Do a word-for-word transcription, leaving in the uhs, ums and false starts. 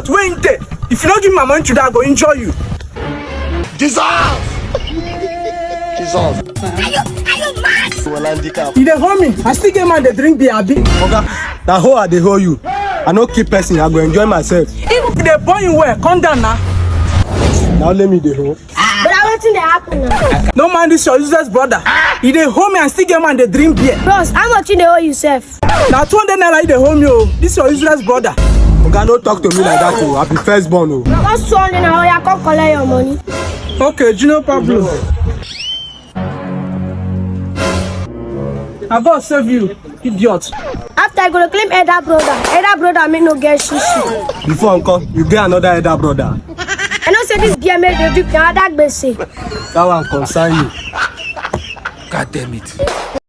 Wey him dey. If you no give me my money today, I go injure you. Jesus! Jesus! Are you, are you mad? Well, handicap. You dey hold me, I still get man dey drink beer, abi? Oga, na hoe I dey hold you. I no kill person, I go enjoy myself. If you dey burn you well, come down now. Now let me dey hold. But wetin dey happen now? No mind this your useless brother. You dey hold me and still get man dey drink beer. Bros, how much you dey owe yourself? Na two hundred naira you dey hold me o. This your useless brother. Oga, no talk to me like that o. I be first born o. Because two hundred naira, oya, come collect your money. Okay, Junior Pablo. I go save you, idiot. After I go to claim elder brother. Elder brother me no get shishi. Before uncle, you get another elder brother. I know say this beer make dey drink na other gbese. That one concern you. God damn it.